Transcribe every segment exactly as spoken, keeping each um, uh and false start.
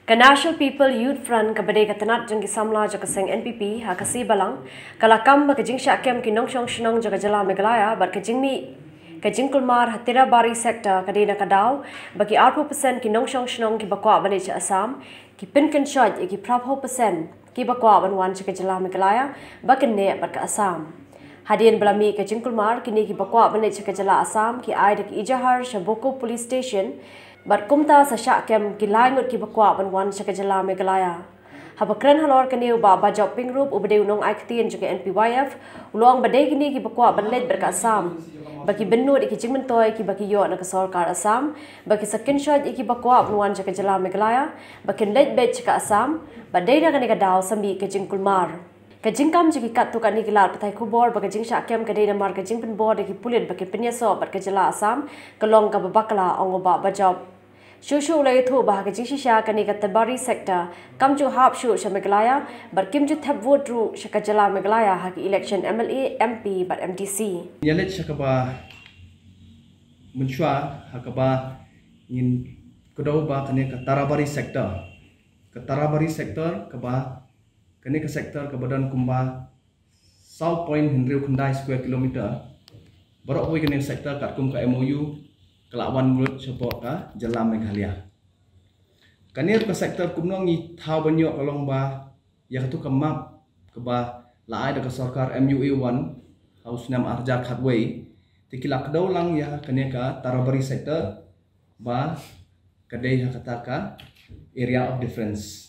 Ka National People Youth Front, kaba dei ka tnat jong ki samla jong ka seng N P P ha Khasi Balang, ka la kam ba ka jingshah kem ki nongshong shnong jong ka jylla Meghalaya bad ka jingmih ka jingkulmar ha Tirabari sector ka dei na ka daw ba ki arphew percent ki nongshong shnong kiba kwah ban leit sha Assam ki pynkynshoi ïa ki phraphew percent kiba kwah ban wan sha ka jylla Meghalaya ba kynneh bad ka Assam. Hadien ba la mih ka jingkulmar, kine kiba kwah ban leit sha ka jylla Assam ki ai da ki ejahar sha Boko Police Station bad kumta sa shah kem ki lai ngut kiba kwah ban wan sha ka jylla Meghalaya. Haba kren halor kane, u Bah Bajop Pyngrope, uba dei u nongai ktien jong ka N P Y F, u la ong ba dei kine kiba kwah ban leit bad ka Assam ba ki bynnud ïa ki jingmyntoi kiba ki ïoh na ka sorkar Assam ba ki sa kynshoit ïa kiba kwah ban wan sha ka jylla Meghalaya ba kin leit beit sha ka Assam, ba dei na kane ka daw sa mih ka jingkulmar. Ka jingkam jong ki katto katne ki lad pathai khubor ba ka jingshah kem ka dei namar ka jingpynbor da ki pulit ba ki pynïasoh bad ka jylla Assam ka long kaba bakla, ong u Bah Bajop. Shuh shuh u la ïathuh ba ha ka jingshisha kane ka Tirabari sector kam ju hap shuh sha Meghalaya bad kim ju thep vote ruh sha ka jylla Meghalaya ha ki election M L A, M P bad M D C. Ïa leit sha kaba mynshuwa, ha kaba ngin kdew ba kane ka Tirabari sector. Ka Tirabari sector kaba Kane ka sector kaba don kumba saw point hynriew khyndai square kilometer. Baroh kawei kane ka sector katkum ka M O U ka la wan lut shapoh ka jylla Meghalaya. Kane ka sector kumno ngi thaw ban ïoh ka long ba ïa katu ka map kaba la ai da ka sorkar M U A one ha u snem ar hajar khatwei. Te ki la kdew lang ïa kane ka Tirabari sector ba ka dei ha kata ka area of difference.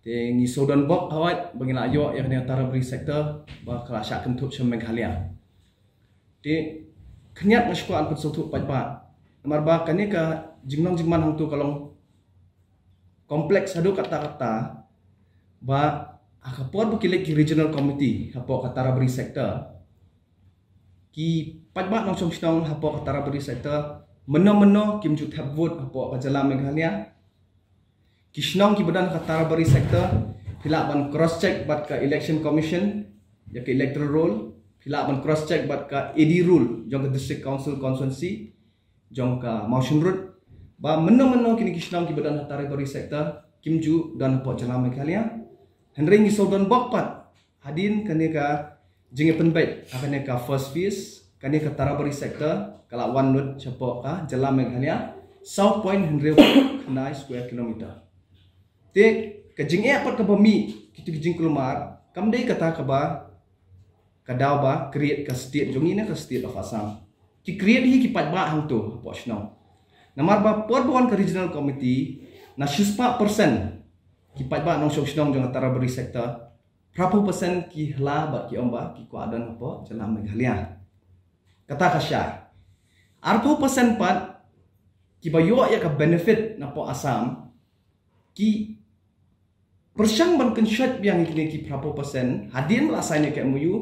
Te ngi shu don bok hawai ba ngi la ïoh ïa kane ka Tirabari sector ba ka la shah kynthup sha Meghalaya. Te khyndiat nga shu kwah ban pynsngewthuh paidbah namar ba kane ka jinglong jingman hangtu ka long complex haduh katta katta ba ha ka por ba ki leit ki regional committee hapoh ka Tirabari sector, ki paidbah nongshong shnong hapoh ka Tirabari sector mynno mynno kim ju thep vote hapoh ka jylla Meghalaya. Ki shnong kiba don ha ka Tirabari sector phi lah ban cross check bad ka Election Commission ïa ka electoral roll, phi lah ban cross check bad ka A D roll jong ka District Council constituency jong ka Mawshynrut, ba mynno mynno kine ki shnong kiba don ha Tirabari sector kim ju don hapoh jylla Meghalaya. Hynrei ngi shu don bok pat hadien kane ka jingïapynbeit ha kane ka first phase, kane ka Tirabari sector ka la wan lut shapoh ka jylla Meghalaya saw point hynriew khyndai square kilometer. Te ka jingeh pat kaba mih kitu ki jingkulmar kam dei kata kaba ka daw ba create ka state jong ngi ne ka state of Assam. Ki create hi ki paidbah hangtu hapoh shnong. Namar ba por ba wan ka regional committee, na shispah percent ki paidbah nongshong shnong jong ka Tirabari sector, phraphew percent ki hla bad ki ong ba ki kwah don hapoh jylla Meghalaya. Kata ka shai. Arphew percent pat kiba ïoh ïa ka benefit napoh Assam ki pyrshang ban kynshoit biang ïa kine ki phraphew percent hadien ba la sign ïa ka M O U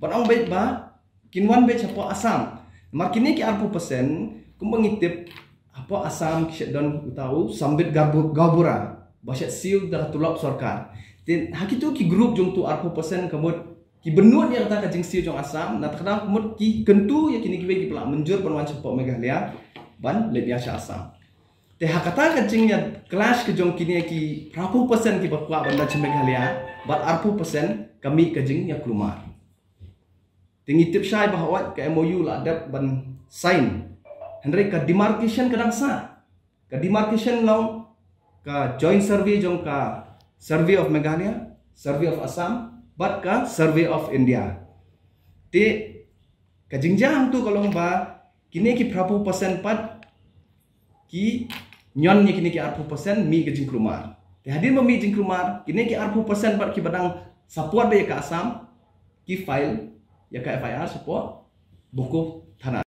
ban ong beit ba kin wan beit shapoh Assam. Namar kine ki arphew percent kumba ngi tip hapoh Assam ki shet don uta u Sambit Gabu-, Gaubura ba shet siew da ka tulop sorkar. Te ha kitu ki group jong utu arphew percent ka mut ki bynnud ïa kata ka jingsiew jong Assam, na kata ka mut ki kyntu ïa kine kiwei kiba la mynjur ban wan shapoh Meghalaya ban leit ïa sha Assam. Te ha kata ka jingïa clash ka jong kine ki phraphew percent kiba kwah ban leit sha Meghalaya bad arphew percent ka mih ka jingïakulmar. Te ngi tip shai ba hawai ka M O U la dep ban sign. Hynrei ka demarcation ka dang sah. Ka demarcation long ka joint survey jong ka Survey of Meghalaya, Survey of Assam bad ka Survey of India. Te ka jingjia hangtu ka long ba kine ki phraphew percent pat ki ñion ïa kine ki arphew percent mih ka jingkulmar. Te hadien ba mih jingkulmar, kine ki arphew percent pat kiba dang support da ïa ka Assam ki file ïa ka F I R shapoh Boko Thana.